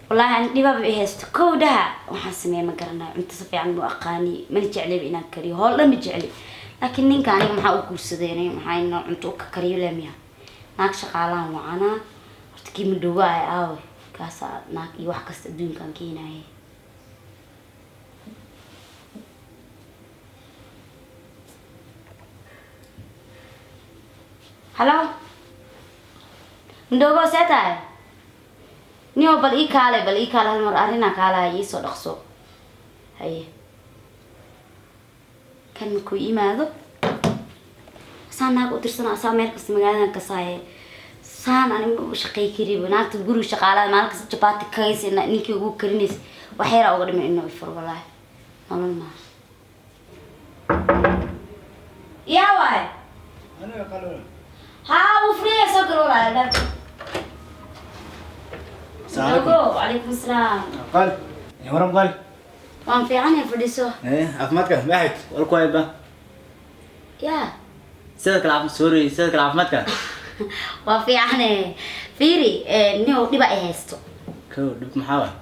Wallaahi ani dhibaaba i haysto. Kow dhaha, waxaan sameeya ma garanayo. Cunto si fiican mu aqaani, mana jecliba inaan kariyo, howl dhan ma jecli. Laakiin ninka aniga maxaa u guursadeen? Maxaa inoo cunto u ka kariyo lemiya? Naag shaqaalahan wacanaa horta. Kii madhowaayo aawe? Kaasaa naag iyo wax kasta adduunkaan keenaye. Halo madhoogo, see tahay niyo? Bal ii kaale, bal ii kaale, hal mar arrinaa kaalahay, iisoo dhaqso. Haye, kan markuu yimaado saan naag u tirsana, asaa meel kasta magaaladan kasaaye. Saan ani ma shaqey kariba. Naagta guriga shaqaalada maalin kasta jabaati kagaysa, ninkii ugu karinaysa, wax yaraa uga dhiman inuu ifuro. Walaahi nolol maaha. Yaa waay? Aniga qaloola. Haa, wuu furaya, soo galo walaal albaabka. Assalaamu calaykum. Madoogo, wacalaykum asalaam. Qaali. Waran qaali. Waan fiicanahay, fadhiiso. Caafimaadka maxayd? Wal ku hayba. Yaa? Sidoo kale caafimaad, sorry, sidoo kale caafimaadka. Waa fiicane. Fiiri, niyow, dhiba ay haysto. Kow, dhib maxaa waay?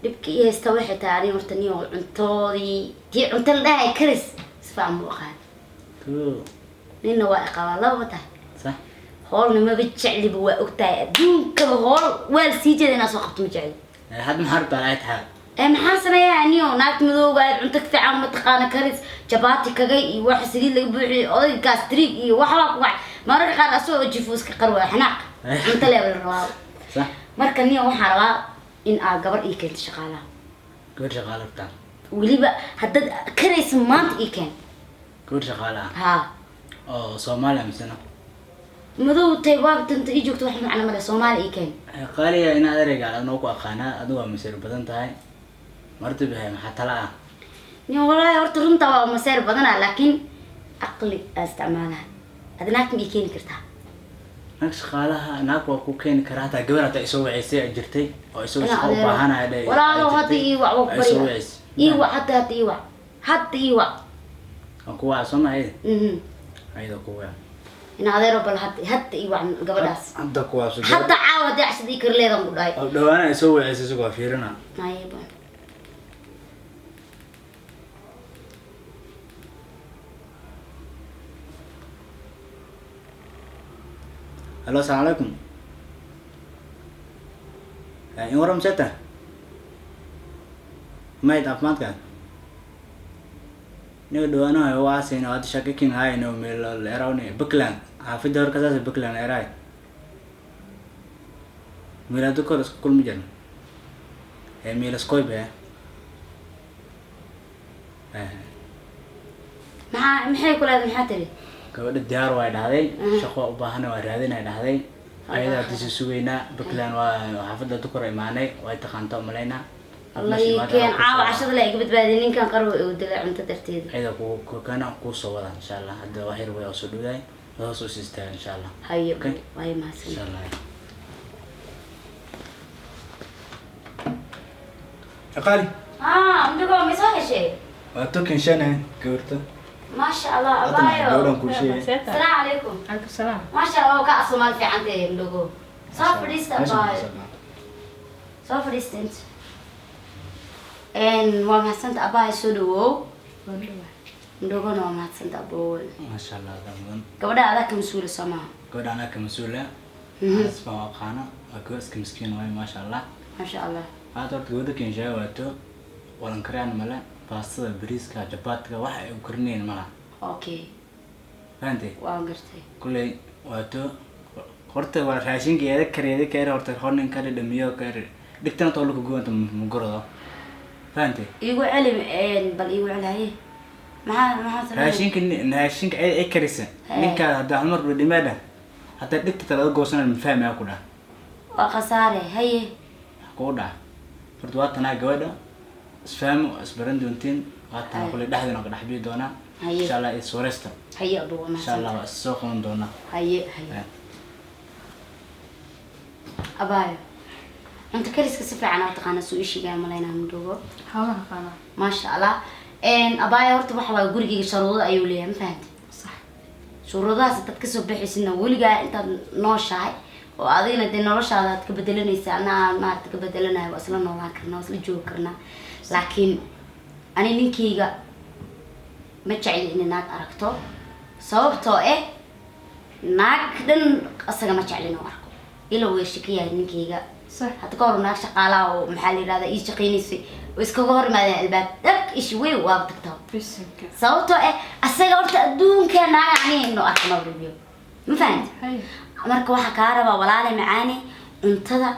Dhibka ii haysta waxay tahay, ani horta niyow cuntoodii, tii cunto la dhahay karis si fiican mu aqaan. Kow. Ninna waa iqabaa, laba ma tahay? Sax. Hoolna maba jecliba, waa ogtahay. Adduunkaba hool waa la sii jeeda inaa soo qabto ma jecli. Hadda maxaa rabtaa ay tahay? Maxaan sameeyaa niyo? Naagta madooga aad cunto fiican mataqaana, karis jabaati kagay iyo waxa saliid laga buuxiyey, odayga gastriig iyo waxbaa ku wacay. Mararka qaar asagoo jifo iska qarwaa xanaaq. Cunto leeba la rabaa. Sax. Marka niyo, waxaan rabaa in aa gabar ii keento shaqaalaha. Gabar shaqaale rabtaa? Weliba haddaad karaysa maanta ii keen. Gabar shaqaale ah? Haa. Oo Soomaali misena? Madow tay waa tanta ii joogto, wax macno male. Soomaali ii keen. Qaaliya, inaad ereyga adnoo ku aqaanaa, adigu waa masir badan tahay. Marti bihay maxaa tala ah? Niyo walaahi horta runta waa maseer badanaa, laakiin aqli aa isticmaalaha. Ad naagta ma ii keeni kartaa? Naag shaqaalaha, naag waa ku keeni karaa. Hataa gabar hataa isoo waceysay ay jirtay oo isoo shaqo u baahanaya dhe. Walaalo, hadda ii wac, waa ku Ay soo barya. waceysay. Ii wac hadda, hadda ii wac, hadda ii wac. Waan ku waca soo ma ayada? Mhm. Ayada ku waca. In adeero, bal hadda, hadda ii wac gabadhaas. Hadda ku waca. Hadda caawa haddii cashada ii kari leedan ku dhahay. Oo dhawaana ay soo waceysay, isagoo waa fiirina. Ayba. Halo, asalaamu calaykum. In waran seta mayd caafimaadka niga dhawaanaha waasayna hadda shaka king hayno meel leerawne Buckland xaafidda hor kasaas Buckland leeraay meelaado kor isku kulmi jirna meelaskoyb Maxaa, maxay ku leedahay? Maxaa tiri? Gabadha diyaar waa dhahday, shaqo waa u baahanay, waa raadinay dhahday. Ayada hadda sii sugaynaa. Buckland waa xaafadda dukor imaanay, way taqaanta umalaynaa. Allah ii keen caawa cashada la iga badbaadiyay. Ninkan qarwa igu dilay cunto darteeda. Ayada ku kana kuu soo wada insha Allah. Hadda wax yar way soo dhowdahay, hoos u sii istaaga insha Allah. Hayo. Okay. Way mahadsan. Insha Allah. Qaali. Haa, mdugo, ma soo heshay? Waa token shana gabarta. Maasha Allah. Hadda abaayo. Gabadhan kuu sheegay. Asalaamu calaykum. Calaykum salaam. Maasha Allah, waa ka Soomaali fiican tahay mdugo. Soo fadhiista abaayo, soo fadhiista inta. Waa mahadsanta abaayo, soo dhawow. Waan dhawahay. Mdugona waa mahadsanta aboowe. Maasha Allah, adaa mudan. Gabadha adaa ka mas-uula soo maaha? Gabadha anaa ka mas-uula. As baan u aqaana, waa gabar iska miskiin waaye, maasha Allah. Maasha Allah. Hadda horta gabadha kenshaa waato walan kariyaan male, baastada, bariiska, jabaadka wax ay u karinayeen malaha. Okay. Fahantay? Waan gartay. Kulley waato horta waa raashinka eeda kareeda kare horta hornin ka dhadhamiyo kare dhigtana toolka guwanta mugurado. Fahantay? Iigu celi, bal iigu celi. Haye, maxaa sameeyay? Raashinka raashinka ay karisa. Hee. Ninka hadda hal mar dhadhamiya hadda dhigta talada goosanay, ma fahmaya ku dhah. Waa khasaare. Haye. Kuu dhac horta waa tanaa gabadha, isfahmo, isbaran doontiin. Waa tanaa. Haye. Kulley dhexdeena ka dhex bii doonaa. Haye. Insha Allah is wareysta. Haye abu, waa insha Allah mahadsan. Waa is soo qaban doonaa. Haye, haye. Abaayo, cunto kariska si fiican aa taqaana, suu ii sheegaya malaynaa mudhogo. Hawlaha qaanaa. Maasha Allah. Abaayo, horta waxa waaye gurigeyga sharuudo ayuu leeyahay, ma fahanti? Sax. Shuruudahaas dad kasoo baxaysina weligaa intaad nooshahay Oo adigna dee noloshaada aad ka bedelanaysa, anaa maarata ka bedelanayo, waa isla noolaan karnaa, waa isla joogi karnaa. Laakiin ani ninkayga ma jecli inay naag aragto, sababtoo eh naag dhan asaga ma jecli inuu arko, ila weesha ka yahay ninkayga. Hadda ka hor naag shaqaalaha oo maxaa la yidhahdaa ii shaqaynaysay oo iskaga hor imaadeen albaab dhag ishi wey waaba tagtaa. Bisinka. Sababtoo eh asaga horta adduunka naaga aniga inuu arko ma rabiyo, ma fahanti? Hay. Marka waxaa kaa rabaa, walaale macaani, cuntada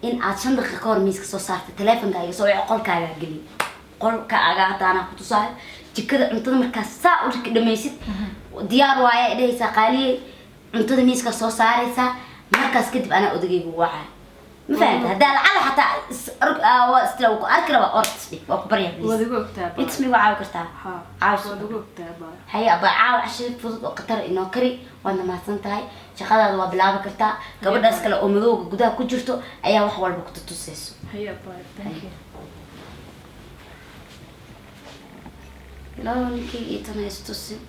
in aad 5 daqiiqa ka hor miiska soo saarta, teleefonkaaga soo wici, qolkaagaa geli, qolkaaga hadda anaa ku tusaayo jikada. Cuntada markaa saa u dhamaysid, diyaar waaye dhehaysaa qaaliye, cuntada miiska soo saaraysaa. Markaas kadib anaa odagaygu wacaa, ma fahamta? Haddaa lacala xataa waa istira ku arki rabaa, orod isdhig, waa ku baryaa, Waad please. Igu ogtaa baa. Intas ma igu caawi kartaa? Ha. Caawis. Waad igu ogtaa baa. Haye abaa, caawa cashir fudud oo khatar inoo kari. Waadna mahadsan tahay, shaqadaada waa bilaabi kartaa. Gabadhaas kale oo madowga gudaha ku jirto ayaa wax walba ku tutusayso. Haye baa, thank you. Ilaahu ninkayga iyo tan haystusin.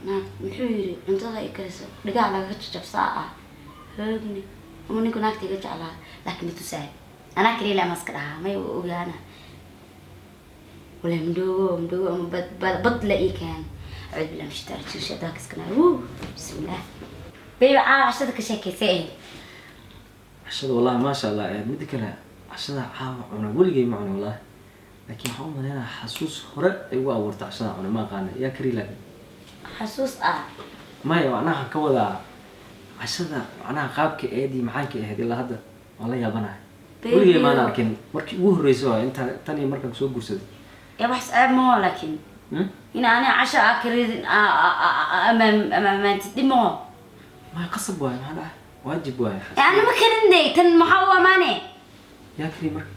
Naag muxuu yiri cuntada ay karisa dhigaha lagaga jajabsaa ah hoogni ama ninku naagta iga jeclaa, laakiin ma tusaayo, anaa kaliya lama iska dhahaa may ogaana wala mdhogo mdhogo ama bad bad bad la ii keen. Acuud billahi min shaitaan rajiim, shaytaanka iska naar. Wuu bismillaah. Baby, caawa cashada ka sheekeysay ahayd. Cashada wallahi maasha Allah. Midda kale, cashada caawa cuna weligay ma cuna wallahi, laakiin waxaan u maleynayaa xasuus hore ay ugu abuurta cashada cuna, ma aqaana yaa kari laakiin. Xasuus ah? Maya, macnaha ka wadaa cashada, macnaha qaabka eedii macaanka ahayd ilaa hadda waan la yaabanahay. Baby. Weligay maan arkin, markii ugu horreysay waa inta tan iyo markaan soo guursaday. Ya wax ceeb maho laakiin. Hmm? In ani casha aa karidin amaamaantid dhib maho. Maya, qasab waaye, maxaa dhacay, waajib waaye. Ana ma karin de, tan maxaa u amaane? Yaa kari marka?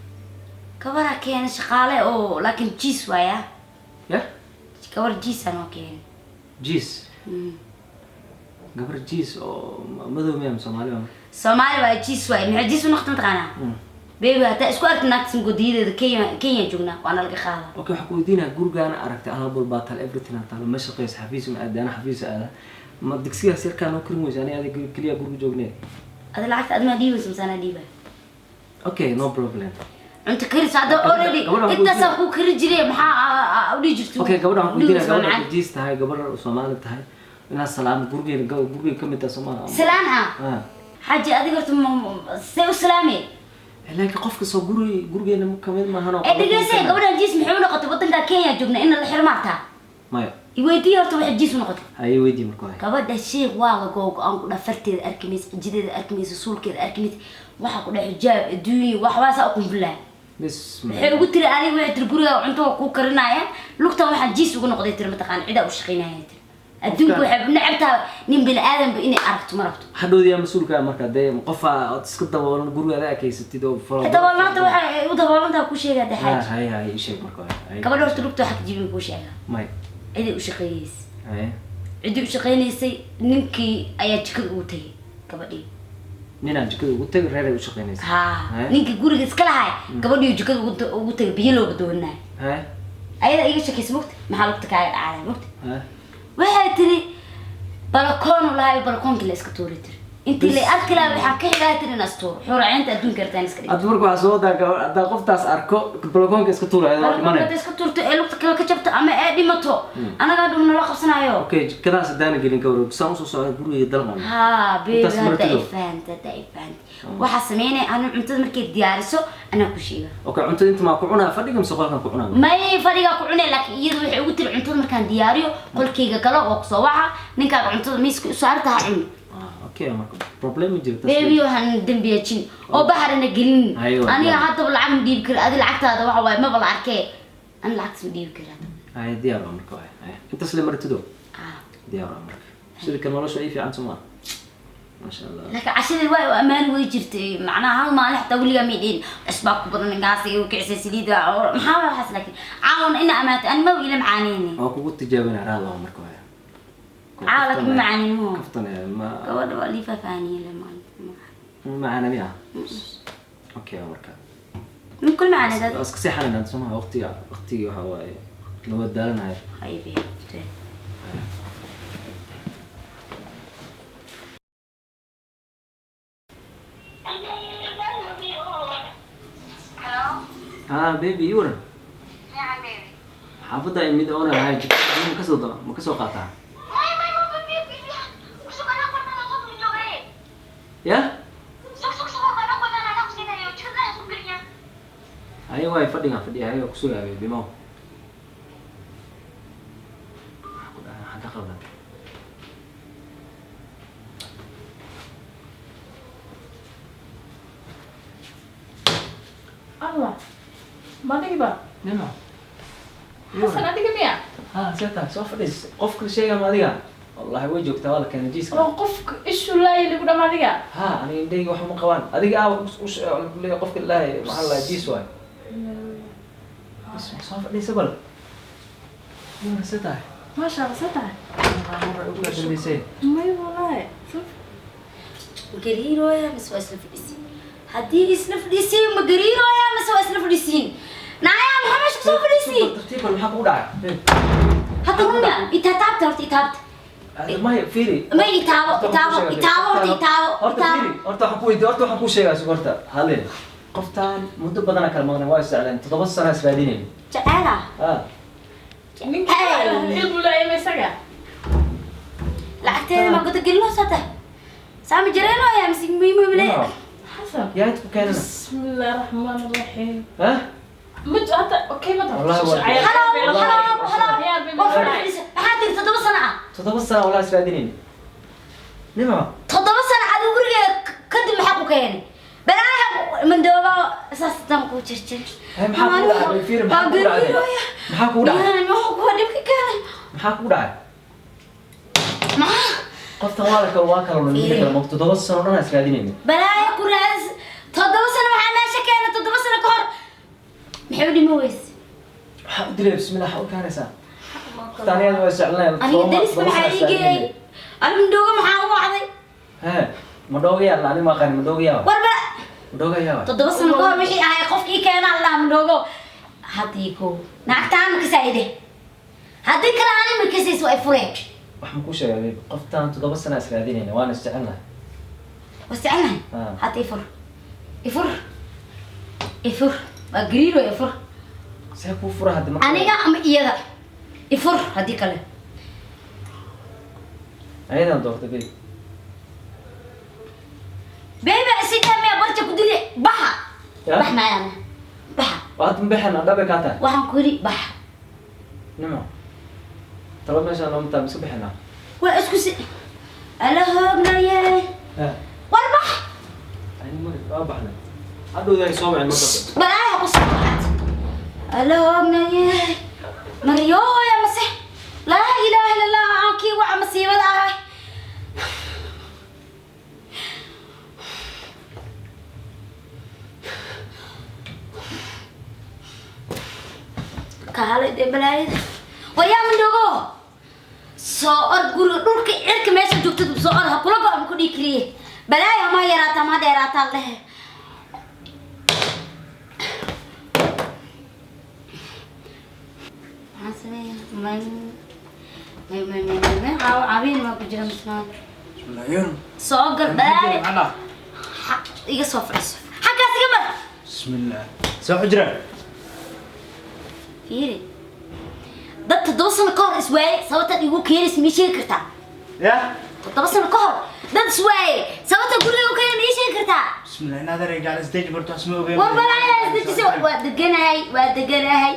Gabaraa keena shaqaale oo laakiin jiis waaya. Ya? Gabar jiis anoo keena. Jiis? Gabar jiis oo madow miya ama Soomaali waa? Soomaali waa, jiis waay. Maxay jiis u noqota mataqaanaa? Baby, haddaa isku aragti naagtas mugodiyadeeda, Kenya, Kenya joognaa, waana laga qaadaa. Okay, waxaan ku weydiinaya, gurigaana aragtay alaab walbaa taal, everything aa taalo, ma shaqeysa, xafiis ma aadaana, xafiis aada, ma digsigaas yarkaa noo karin weysa? Aniga adiga keliya guriga joognee. Adi lacagta admaa dhiibaysa mise anaa dhiibay? Okay, no problem. Cunto karis hadda already Gabadha waxaan ku intaasaa kuu kari jiray, maxaa u dhihi jirta? Okay, gabadha waxaan ku weydiinaya, Dhiibaysa waa gabadha macaan. Jiis tahay, gabadha Soomaali tahay, inaad salaamo gurigeena, guriga kamid tahay Soomaali. Salaan ah? Ah. Xaaji, adiga horta see u salaamay? Laakiin qofka soo guri gurigeena kamid maahan oo Ee, dhegeyse, gabadhan jiis maxay u noqotay? Wadanka Kenya joogna in la xiro maartaa? Maya. Iweydii horta waxay jiis u noqotay. Haye, weydii marka hore. Gabadha sheekh waa la googo-aan ku dhah, farteeda arki maysa, cijideeda arki maysa, suulkeeda arki maysa, waxaa ku dhah xijaab adduunya waxbaasaa u qunfulaa. Bis. Waxay ugu tiri aniga, waxay tiri guriga cunto waa kuu karinaya, lugtan waxaan jiis ugu noqday tiri mataqaana cidaa u shaqaynaya tiri adduunka waxay necab tahay nin bini aadanba inay aragto ma rabto. Hadhowdi yaa mas-uulka ah marka dee qofa ood iska daboolan guriga adaa akaysatid oo faro. Daboolnaanta waxay u daboolantaha kuu sheegaa de xaaji. Haye haye, ii sheeg marka hore. Haye. Gabadha horta lugta waxa ka jibin kuu sheegaa. Maya. Ciday u shaqeeyeysay. Haye. Ciddii u shaqaynaysay, ninkii ayaa jikada ugu tagay gabadhii. Ninaan jikada ugu tagay reeray u shaqaynaysa? Haa. Haye. Ninkii guriga iska lahay gabadhii jikada ugu tagay, biyo looga doonanayo. Haye. Ayada iga shakaysa mugta, maxaa lugta kaaga dhacday mugta? Haye. Waxay tiri balakoonu lahay, balakoonkii la iska tuuri tiri, intii la arki lahaa waxaan ka xigaa tiri in astuuro xuraceynta adduunka rabtaan iska dhigto. Hadda marka waxaa soo wadaa haddaa qoftaas arko balakoonka iska tuuraya waa balakoonka dhimanaya. hadday iska tuurto ee lugta kale ka jabto ama ee dhimato, anagaa dhum nala qabsanayo. Okay, jikadaas haddaana gelin ka wareeg, saan usoo socda guriga dalqan. Haa baby. Intaas Hadda martido. ay fahanta, hadda ay fahanta, waxaa sameynaya anu cuntada markay diyaariso anaa ku sheega. Okay, cuntada inta maa ku cunaa fadhiga mise qolkan ku cunaa? May, fadhigaa ku cunay, laakiin iyada waxay ugu tiri cuntada markaan diyaariyo qolkayga galo oo kusoo waxa ninkaaga cuntada miiska u saarta ha cuno. Ah, okay, marka problem ma jiro taas. Baby, waxaan dembiyajin oo baxarana gelin. Aywa. Aniga haddaba lacag ma dhiibi kari, adi lacagtaada waxa waaye maba la arkee, ani lacagtas ma dhiibi kari hadda. Haye, diyaar waa marka waay. Haye, intaas le martido. Ah. Diyaar waa marka, sida kan nolosha ay fiican soo maasha Allah. Laakiin cashadii waa u ammaan way jirtay, macnaha hal maalin xataa weligaa may dhihin cusbaa ku badan, ninkaas igu kicisay saliida maxaa waxaas, laakiin caawana ina amaatay ani maba ila macaaneyni. Waa kugu tijaabina raad waa marka waay. Caawa laakiin ma macaanin ho. Kaftan ma. Gabadha waa lii faahfaahiniye le maalin. Macaana miya? Okay marka. Min kul macaanadaad. Waa iska seexanayna soo maha, waqtiga waqtigii waxa waaye lawa daalanayo. Hay baby. Ha baby, ii waran. Xaafadda imid oona ahay, jikada ma kasoo ma kasoo qaataa? Ya haye, waay fadhigaan fadhiya. Haye, waa kusugaa baby maw. Maxaa ku dhacay? Maxaa ka qaldan? Allah, madigiba. Nima. Xasan, adiga miya? Ha, seeta soo fadhiis. Qofka sheega ma adiga? Wallahi way joogtaa, waa la keenay jiiska. Oo qofka ishu laaya lagu dhama adiga. Ha, aniga indhahayga wax ma qabaan. Adiga aa leeyahay qofka ilaahay maxaa la jiis waay. Bas soo fadhiisa bal. Nima, see tahay? Maasha Allah, see tahay? Ugu dambeysay. May wallahi. Gariirooya mise waa isla fadhisiin? Haddii isla fadhisiin, ma gariirooya mise waa isla fadhisiin? Naya, maxaa meesha kusoo fadhisiin? Tartiib bal, maxaa kugu dhacay? Hadda runya itaataabta, horta itaabta. Maya, fiiri. Ma itaabo, itaabo, itaabo, horta itaabo. Horta itaabo. Fiiri, horta waxaan ku weydiiy, horta waxaan kuu sheegaa, sug horta hale. Qoftaan muddo badanaa kala maqnay, waa isjecleen, 7 sano israadinayn. Jeceela. Ha. Ninka ilmu laaya ma isaga? Lacagteeda ma goda gelino sata saama jireenooya mise muhiim le? Xasan. Yaa inta ku keenana? Bismillahi raxmaani raxiim. Ha. Ma hadda okay ma tahay? Wallahi Halo, halo, halo. War, fadhiisa. Maxaa tiri? 7 sano ah? 7 sano walaa israadinayn, Nima. 7 sano adigu gurigeeda kadib maxaa ku keenay? Balaaha mandooba saas tan ku jirjir. Hey, maxaa kugu dhacay? Fiiri, maxaa kugu dhacay? Maxaa kugu dhacay? Maxaa kuwa dhibka keenay? Maxaa kugu dhacay? Maxaa? Qoftan waa la kala, waa kala lumid kala moog, 7 sano dhan israadinayn. Balaaya ku raadis. 7 sano waxaa meesha keenay, 7 sano ka hor maxay u dhimi weyse? Waxaa u dilay, bismillah, waxaa u keenaysaa qoftaan iyada waa isjeclanaya. Aniga dariska maxaa ii geeyey? Aniga mandooga maxaa u wacday? He, madhooga yaa ani ma aqaan madhooga yaa. War bala. Madhooga yaa. 7 sano ka hor wixii ahay qofkii keenaa la dhaha mandoogo. Haddii ko naagtaan ma kasaayide, haddii kale ani ma kasayso, ay fureen. Waxaan kuu sheegay baby, qoftaan 7 sano israadinayna, waana isjecelnahay. Wasicanahay. Ah. Hadda ifur, ifur, ifur, waa gariiro, ifur. See kuu fura hadda marka? Aniga ama iyada ifur, haddii kale. Ayadaan doortay baby. Baby sidaa miya? Barja ku dili, baxa. Ya? Bax maayana, baxa. Waa hadda mabixina dhabe kaa tahay. Waxaan ku yidhi baxa. Nimo, talo meeshaan nooma taa, miska bixinaa? Waa isku si ala hoognaye. He. War bax. Ani mari waa baxnay, hadhowda ay soo wicin marka. Balaaha ku soo baxad, ala hoognaye, maryooya mase laa ilaaha illa Allah aan kii waca masiibada ahay. Kaalay dee, balaayada waryaa mandhogo, soo or guriga, dhulka cirka meesha joogtad soo or, ha kula go-an ku dhihi keliye. Balaaya ma yaraataa, ma dheeraataa lehe. Maxaan sameeyaa? May may may may may may caaw cabiin maa ku jira mismaan. Bismillaahi. Soo gal balaaya. Maxaa? Iga soo fadhiiso xaggaas, iga mar. Bismillah. Soo xujra. Fiiri, dad 7 sano ka hor iswaayey, sababtaad igu keenaysa ma ii sheegi kartaa? Ya? 7 sano ka hor dad iswaayey, sababta guriga u keenay ma ii sheegi kartaa? Bismillah, inaad ereyga isdeji barto asma ogeyn. War balaayaa isdejisay, waa deganahay, waa deganahay,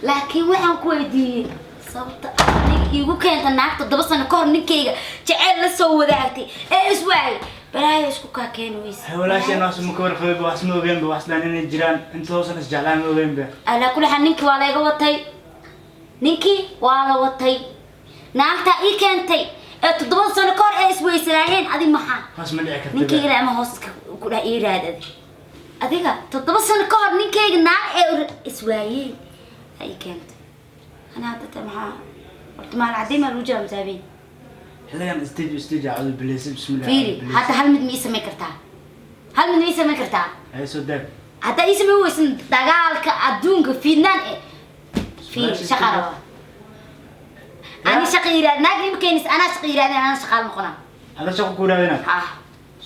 laakiin waxaan ku weydiiyey sababta aniga iigu keenta naag 7 sano ka hor ninkayga jaceyl la soo wadaagtay ee iswaayey. Balaaya isku kaa keeni weyse. Walaasheen wax ma ka warqabay, wax ma ogeyn ba, wax dhan inay jiraan inta hoosan isjeclaan ma ogeyn ba. Alaa kulli xaal, ninkii waa layga watay, ninkii waa la watay. Naagtaa ii keentay ee 7 sano ka hor ee isweysanaayeen, adi maxaa? Hoos ma dhici karta. Ninkayga ama hoos ku dhah ii raad adi. Adiga 7 sano ka hor ninkayga naag ee iswaayeen aa ii keentay. Ana hadda ta maxaa horta maal cadday maa lagu jiraa masaabiin? Xilligan isdeji, isdeji, acuudu bilaysa, bismillah. Fiiri, hadda hal mid ma ii samayn kartaa? Hal mid ma ii samayn kartaa? Hay, soo daag. Haddaa ii samayn weysan, dagaalka adduunka fiidnaan e. Fiiri, shaqa rabaa ani, shaqa yiraahd naag ima keenis, anaa shaqa yirahdeen, anaa shaqaal noqonaa. Hada shaqo ku raadina. Ha.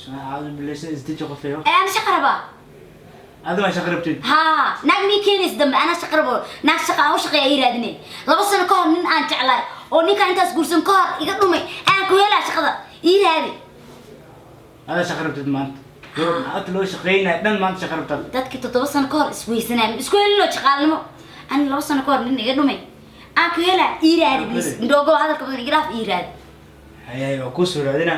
Caawdu bilaysan, isdeji qofeyo. Ee, ana shaqa rabaa. Adiga waa shaqa rabtid? Haa, naag mii keenaysa dambe. Anaa shaqa rabo, naag shaqa aan u shaqeeya ii raadine. 2 sano ka hor nin aan jeclaay oo ninkaan intaas guursan ka hor iga dhumay aan ku helaa, shaqada ii raadi. Adaa shaqa rabtid maanta? Gabadh lacagta loo shaqeynaya dhan maanta shaqa rabtad? Dadkii 7 sano ka hor isweysanaya ma isku helinoo shaqaalnimo. Ani 2 sano ka hor nin iga dhumay aan ku helaa, ii raadi please. Ndoogo, hadalka badan iga dhaaf, ii raadi. Hayay, waa kuu soo raadina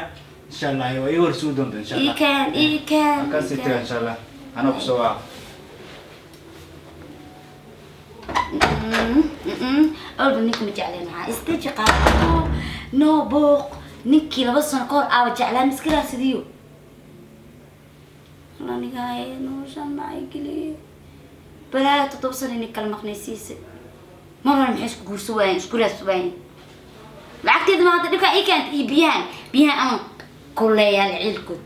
insha Allah. Waa ii warsugi doonta insha Ii Allah. keen, ii keen. Waan kaa sii tagaa insha Allah, anaa kusoo waa. Awalba ninka ma jecleen. Waxaa isdeji, qaado, no buuq. Ninkii 2 sano ka hor aawa jeclaa ma iska raasadiyo? Anigaay noloshaan maxay geliye balaayo? 7 sano inay kala maqnaysiisay mar hore, maxay isku guurso waayeen, isku raadsi waayeen? Lacagteeda maanta dhibkaa ii keentay iyo biyahan, biyahan ama kuleeyaal ciilkood.